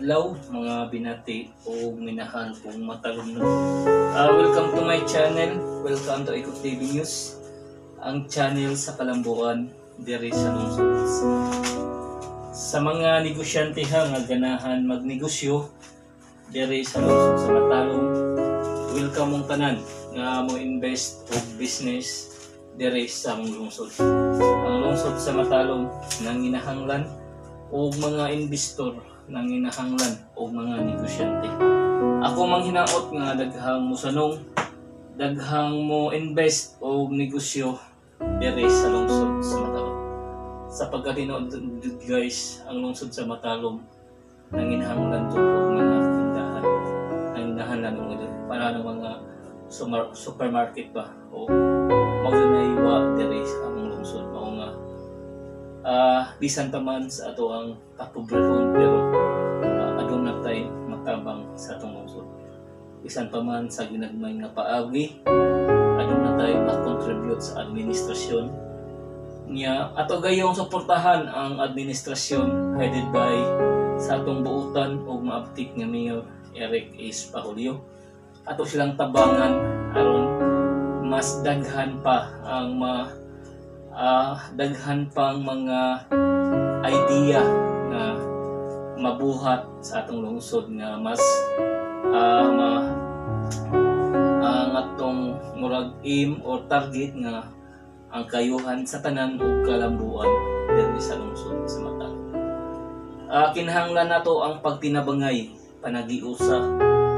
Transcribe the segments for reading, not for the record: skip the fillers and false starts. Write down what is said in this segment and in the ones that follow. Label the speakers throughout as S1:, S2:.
S1: Adlaw mga binati o minahal kong matalumnon. Welcome to my channel. Welcome to Ikot TV News, ang channel sa kalambuan diri sa lungsod. Sa mga negosyante ha nga ganahan magnegosyo diri sa lungsod sa Matalom, welcome mong tanan nga mo invest og business diri sa among lungsod. Ang lungsod sa Matalom nanginahanglan og mga investor, nanginahanglan og mga negosyante. Ako manghinaot nga daghang mosanong, daghang mo invest og negosyo diri sa lungsod sa Matalom. Sa pagkatinuod guys, ang lungsod sa Matalom nanginahanglan jud og mga tindahan, nanginahanglan og para ng mga supermarket ba o mao na diri sa among lungsod. Mao nga bisan pa man sa ato ang kapobrehon, pero aduna tay matabang sa atong lungsod. Bisan pa man sa ginagmay nga paagi, aduna tay ma-contribute sa administrasyon niya. Ato gayong suportahan ang administrasyon headed by sa atong buutan og maabtik nga Mayor Eric S. Pahulio. Ato silang tabangan aron mas daghan pa ang daghan pang mga idea na mabuhat sa atong lungsod nga mas ang atong murag aim or target nga ang kayuhan sa tanan ug kalambuan diri sa lungsod sa Matalom. Kinahanglan nato ang pagtinabangay, panagiusa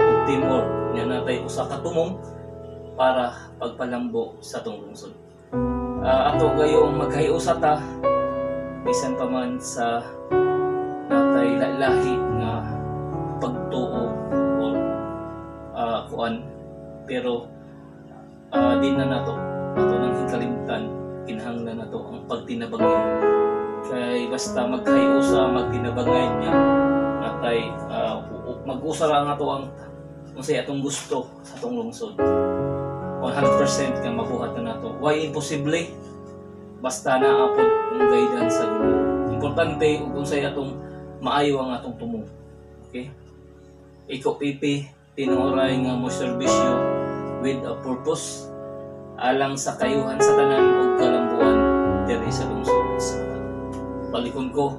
S1: ug teamwork nya natay usa ka tumong para pagpalambo sa atong lungsod. Ato gayong maghiusa ta bisan pa man sa natay lahi nga pagtuo o kuan, pero di na nato ato nang hikalimtan. Kinahanglan nato ang pagtinabangay, kay basta maghiusa magtinabangay niya natay mag-usa ra nga ato ang unsay atong gusto sa atong lungsod. 100% nga mabuhat na nato. Why imposible? Basta naa pod ang guidance sa Ginoo. Importante ug unsay atong maayo ang atong tumong. Okay? Iko PP tinuoray nga mo serbisyo with a purpose alang sa kayuhan sa tanan ug kalambuan diri sa lungsod sa Matalom. Balikon ko,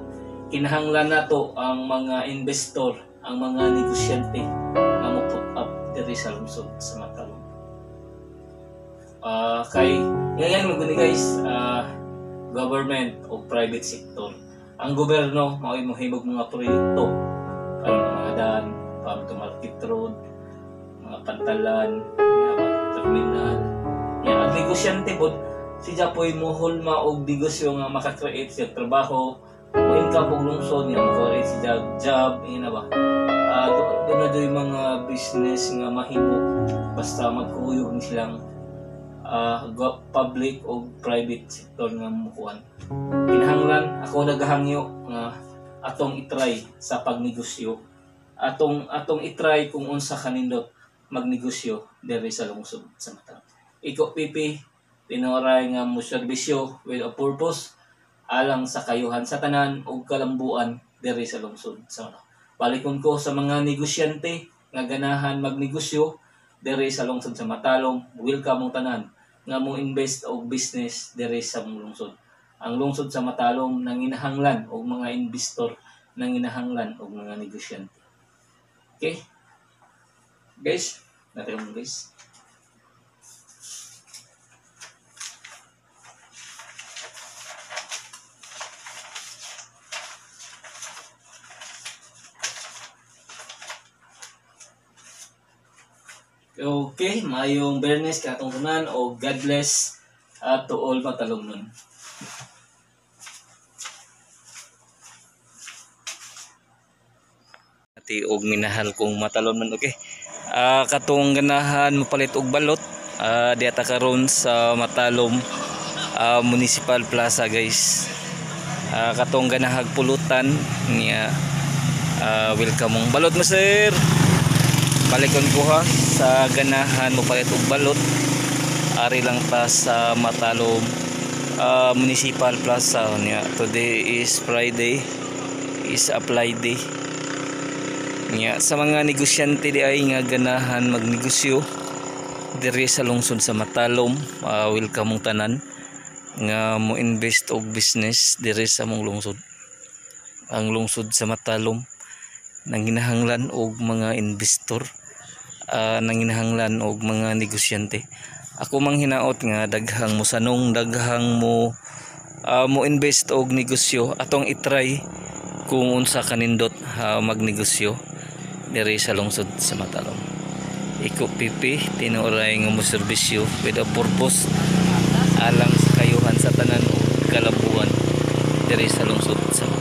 S1: kinahanglan nato ang mga investor, ang mga negosyante nga mo put up diri sa lungsod sa Matalom. Kay ngayon mo guni guys, government o private sector. Ang gobyerno mao mohimog mga proyekto karon mga daan, farm to market road, mga pantalan, mga terminal. Ya, ang negosyante pod si Japoy mohulma og negosyo nga maka-create siya trabaho, mo income og lungsod niya, mo-create siya job, ina ba. Doon na doy mga business nga mahimo basta magkuyog ni silang public o private sector nga mukuan. Kinahanglan ako nagahangyo nga atong itry sa pagnegosyo, atong itry kung unsa kanindot magnegosyo diri sa lungsod sa Matalom. Iko PP tinuoray nga mo serbisyo with a purpose alang sa kayuhan sa tanan ug kalambuan diri sa lungsod sa Matalom. Balikon ko sa mga negosyante nga ganahan magnegosyo diri sa lungsod sa Matalom, welcome mong tanan nga mo invest og business diri sa mong lungsod. Ang lungsod sa Matalom nanginahanglan og mga investor, nanginahanglan og mga negosyante. Okay? Guys, natin mo guys. Okay, mayong Bernes katong tanan o God bless to all Matalomnon. Ati og minahal kong Matalomnon, okay. Katong ganahan mopalit og balot, diata karon sa Matalom Municipal Plaza guys. Katong ganahag pulutan niya, welcome mong balot mo sir. Balikon ko ha sa ganahan mo palit og balot, ari lang ta sa Matalom Municipal Plaza niya. Today is Friday, is apply day. Nya sa mga negosyante di ay nga ganahan magnegosyo diri sa lungsod sa Matalom, welcome mong tanan nga mo invest og business diri sa among lungsod. Ang lungsod sa Matalom nanginahanglan og mga investor, nanginahanglan og mga negosyante. Ako mang hinaot nga daghang mosanong, daghang mo invest og negosyo. Atong i-try kung unsa kanindot magnegosyo diri sa lungsod sa Matalom. Iko pipi tinuoray nga mo serbisyo with a purpose alang sa kayuhan sa tanan ug kalambuan diri sa lungsod sa Matalom.